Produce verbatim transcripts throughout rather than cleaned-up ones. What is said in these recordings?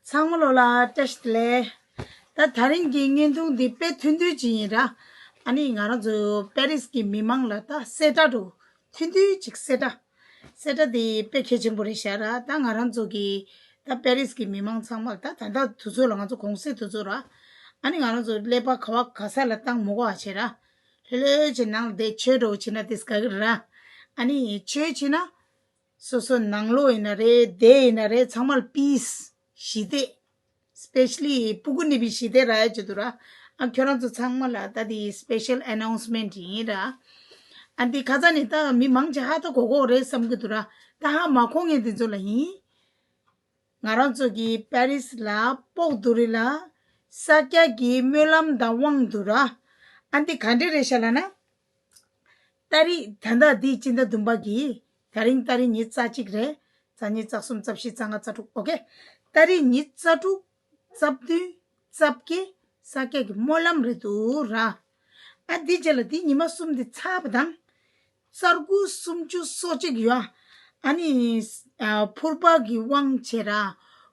ཚང་མ་ལོ་ལ་བཀྲ་ཤིས་བདེ་ལེགས། ད་ད་རིང་གི་བརྙན་ཐུང་འདི་དཔེ་ཐུང་ཐུང་ཅིག་ཡིན་ར། ཨ་ནི་ང་རང་ཚོ་པེ་རིས་ཀྱི་མི་མང་ལ་ད་གསལ་བསྒྲགས་འདྲ་ཐུང་ཐུང་ཅིག་གསལ་བསྒྲགས། གསལ་བསྒྲགས་འདི་དཔེ་གལ་ཆེན་པོ་རེད་ཤག་ར། ད་ང་རང་ཚོ་གི་ད་པེ་རིས་ཀྱི་མི་མང་ཚང་མ་ལ་ད་ད་ལྟ་དུས་ཚོད་ལ་ང་ཚོ་གུང་སེང་དུས་ཚོད་ར། ཨ་ནི་ང་རང་ཚོ་ཀླད་པ་ག་བ་ག་ས་ལ་བཏང་མི་དགོས་པ་བྱས་ར། ལྷོད་ལྷོད་བྱས་ནང་ལ་བསྡད་ཆོས་འདྲ་བྱས་ན་དེ་དགའ་གི་ར། ཨ་ནི་ཆོས་བྱས་ན། སོ་སོ་ནང་ལོགས་ཡིན་ན་རེད། སྡེ་ཡིན་ན་རེད། ཚང་མར་པིས། ཞི་བདེ། སི་པེ་ཤ་ལི་སྤུ་གུ་གཉིས་པའི་ཞི་བདེ་རག་ཡ་ཅིག་འདུག་ར། ཨ་ཁྱོད་རང་ཚོ་ཚང་མ་ལ་ད་དེ་སི་པེ་ཤལ་ཨ་ནའུན་སི་མེན་ཊི་ཡིན་ར། ཨ་འདི་ཁ་སང་ནས་ད་མི་མང་ཆེ་ཧ་ད་གོ་གོ་རེད་བསམ་གྱི་འདུག་ར། ད་ཧ་མ་གོ་མཁན་དེ་ཚོ་ལ་ཡིན། ང་རང་ཚོ་གི་པེ་རིས་ལ་སྤོག་དུ་རི་ལ་ས་སྐྱ་གི་སྨོན་ལམ་དང་དབང་དུ་ར། ཨ་འདི་ག་འདྲ་རེད་ཤག་ལབ་ན། ཏ་རིག་ད་ལྟ་འདི་སྤྱི་ཟླ་བདུན་པ་གི་ད་རིང་ཏ་རིག་ཉི་ཤུ་རྩ་གཅིག་རེད། རྩ་གཉིས་རྩ་གསུམ་རྩ་བཞི་རྩ་ལྔ་རྩ་དྲུག་ཨོ་ཀེ། ཏ་རིག་ཉི་ཤུ་རྩ་དྲུག་རྩ་བདུན་རྩ་བརྒྱད་ས་སྐྱ་གི་སྨོན་ལམ་རེད་འདུག་ར། ཨ་འདི་རྗེས་ལ་འདི་ཉི་མ་གསུམ་འདི་ཚར་བ་དང་། རྩ་དགུ་སུམ་ཅུ་སོ་གཅིག་ཡོད། ཨ་ནི་ཨ་ཕུར་པ་གི་དབང་བྱས་ར།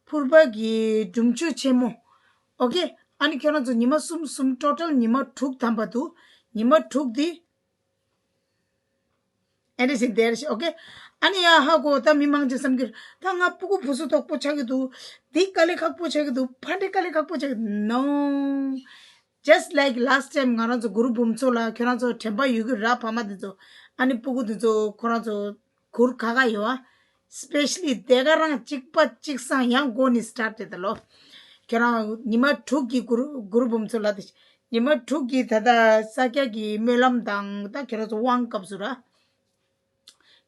ཕུར་པ་གི་སྒྲུབ་མཆོད་ཆེན་མོ། ཨོ་ཀེ། ཨ་ནི་ཁྱོད་རང་ཚོ་ཉི་མ་གསུམ་གསུམ་ཊོ་ཊལ་ཉི་མ་དྲུག་ཐམ་པ་འདུག་ཉི་མ་དྲུག་འདི། ཨེ་འདྲ་ཞིག་དེར་ཞིག་ཨོ་ཀེ། ཨ་ནི་ཡ་ཧ་གོ་ད་མི་མང་ཆེ་བསམ་གྱི་ད་ང་སྤུ་གུ་བུ་སུ་དོག་པོ་ཆགས་ཀྱི་འདུག་འདི་དཀའ་ལས་ཁག་པོ་ཆགས་ཀྱི་འདུག་ཕ་འདྲེ་དཀའ་ལས་ཁག་པོ་ཆགས་ཀྱི་འདུག No. Just like last time ང་རང་ཚོ་གུ་རུ་འབུམ་ཚོགས་ལ་ཁྱོད་རང་ཚོ་དྲན་པ་ཡོད་ཀྱི་ར། ཕ་མ་དེ་ཚོ་ཨ་ནི་སྤུ་གུ་དེ་ཚོ་ཁོ་རང་ཚོ་གུར་ཁ་ཁ་ཡོད་ཨ། སི་པེ་ཤ་ལི་དེ་ག་རང་གཅིག་པ་གཅིག་སང་ཡང་འགོ་ནས་སི་ཊར་ཊི་དེ་ལོ། ཁྱོད་རང་ཉི་མ་དྲུག་གི་གུ་རུ་གུ་རུ་འབུམ་ཚོགས་ལ་དེ་ཉི་མ་དྲུག་གི་ད་ལྟ་ས་སྐྱ་གི་སྨོན་ལམ་དང་ད་ཁྱོད་རང་ཚོ་དབང་སྐབས་སུ་ར།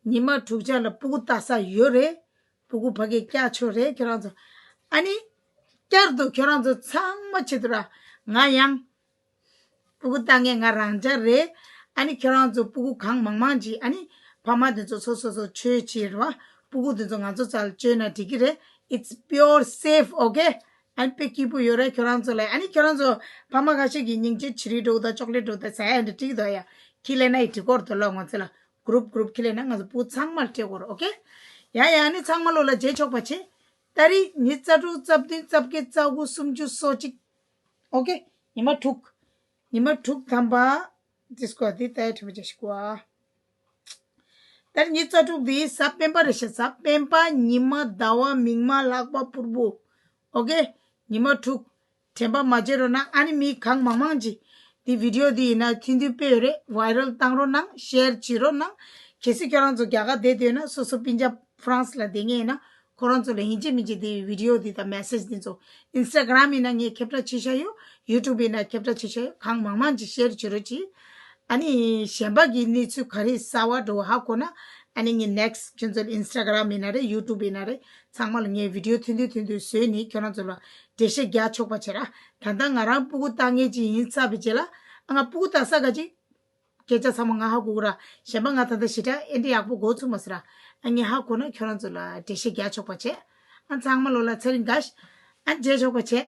ཉི་མ་དྲུག་ཆ་ལ་སྤུ་གུ་ལྟ་ས་ཡོད་རེད། སྤུ་གུ་ཕ་གིར་བསྐྱལ་ཆོག་རེད་ཁྱོད་རང་ཚོ། ཨ་ནི་བསྐྱར་དུ་ཁྱོད་རང་ཚོ་ཚང་མ་ཆེད་དུ་ར་ང་ཡང་སྤུ་གུ་ལྟ་མཁན་ང་རང་རྐྱང་རེད། ཨ་ནི་ཁྱོད་རང་ཚོ་སྤུ་གུ་གང་མང་མང་ཅིག་ཨ་ནི་ཕ་མ་དེ་ཚོ་སོ་སོ་སོ་ཆོས་བྱེད་ར་བ་སྤུ་གུ་དེ་ཚོ་ང་ཚོ་རྩ་ལ་བཅོལ་ན་འགྲིག་གི་རེད། It's pure safe, okay? ཨ་ནི་དཔེ་སྐྱིད་པོ་ཡོད་རེད་ཁྱོད་རང་ཚོ་ལ། ཨ་ནི་ཁྱོད་རང་ཚོ་ཕ་མ་ཁ་ཤས་ཀྱིས་སྙིང་རྗེ་བྱེད་རིགས་འགྲོ་དང་ཅོག་ལེ་འགྲོ་དང་ཟ་ཡ་འདི་འགྲིག་འདུག་ཡ། ཁྱི་ལེན་ན་ཡི་འགྲིག་གོ་རེད་དོ་ལོ། ང་ཚོ་ལ་གུ་རུབ་གུ་རུབ་ཁྱི་ལེན་ན་ང་ཚོ་སྤུ་གུ་ཚང་མར་སྤྲད་གོ་རེད། ཨོ་ཀེ། ཡ་ཡ། ཨ་ནི་ཚང་མ་ལོ་ལ་རྗེས་ཆོག་པ་བྱེད། ཏ་རིག་ཉི་ཤུ་རྩ་དྲུག་རྩ་བདུན་རྩ་བརྒྱད་རྩ་དགུ་སུམ་ཅུ་སོ་གཅིག་ཨོ་ཀེ། ཉི་མ་དྲུག་ཉི་མ་དྲུག་ཐམ་པ། འདི་སྐོར་འདི་ལྟ་ཡ་ཁྲི་པ་བྱ་ཞིག་གོ་ཨ། ད་ཉི་ཤུ་རྩ་དྲུག་འདི་གཟའ་སྤེན་པ་རེད་ཤག་གཟའ་སྤེན་པ་ཉི་མ་ཟླ་བ་མིག་དམར་ལྷག་པ་ཕུར་བུ། ཨོ་ཀེ། ཉི་མ་དྲུག་དྲན་པ་མ་བརྗེད་རོགས་གནང་། ཨ་ནི་མི་གང་མང་མང་ཅིག་འདི་བི་ཌི་ཡོ་འདི་ཡིན་ན་ཐུང་ཐུང་དཔེ་ཡོད་རེད། ཝའི་རལ་བཏང་རོགས་གནང་། ཤེར་བྱེད་རོགས་གནང་། གལ་སྲིད་ཁྱོད་རང་ཚོ་རྒྱ་གར་བསྡད་འདོད་ན་སོ་སོ་སྤུན་ཀྱག་ཧྥ་རན་སི་ལ་བསྡད་མཁན་ཡིན་ན་ཁོ་རང་ཚོ་ལ་ཡིན་གཅིག་མིན་གཅིག་འདི་བི་ཌི་ཡོ་འདི་དང་མེ་སེ་ཇི་འདི་ཚོ་ཨིན་སི་ཊ་གྷི་རམ་ཡིན་ན་ངས་ཁྱབ་བསྒྲགས་བྱེད་བཞག་ཡོད། ཡུ་ཊུབ་ཡིན་ན་ཁྱབ་བསྒྲགས་བྱེད་བཞག་ཡོད། གང་མང་མང་ཅིག་ཤེར་བྱེད་རོགས་གྱིས། ཨ་ནི་གཞན་པ་གི་གནས་ཚུལ་ག་རེ་གསར་བ་འགྲོ་ཧ་གོ་ན་ཨ་ནི་ངས་ནེག་སི་ཊི་ཁྱོད་ཚོ་ལ་ཨིན་སི་ཊ་གྷི་རམ་ཡིན་ན་རེད། ཡུ་ཊུབ་ཡིན་ན་རེད། ཚང་མ་ལ་ངས་བི་ཌི་ཡོ་ཐུང་ཐུང་ཐུང་ཐུང་བཟོས་ནས་ཁྱོད་རང་ཚོ་ལ་འགྲེལ་བཤད་རྒྱག་ཆོག་པ་བྱེད་ར། ད་ལྟ་ང་རང་སྤུ་གུ་ལྟ་མཁན་ཅིག་ཡིན་ཚར་བའི་རྗེས་ལ་ཨ་ང་སྤུ་གུ་ལྟ་ས་ག་ཅིག་སྐད་ཆ་ཚང་མ་ང་ཧ་གོ་གི་ར། གཞན་པ་ང་ད་ལྟ་ཞེ་དྲག་ཨེ་འདྲ་ཡག་པོ་གོ་ཚུགས་མ་སོང་ར། ཨ་ངས་ཧ་གོ་ན་ཁྱོད་རང་ཚོ་ལ་འགྲེལ་བཤད་རྒྱག་ཆོག་པ་བྱེད། ཨ་ཚང་མ་ལོ་ལ་ཚེ་རིང་དགའ་ཤ། ཨ་མཇལ་ཆོག་པ་བྱེད།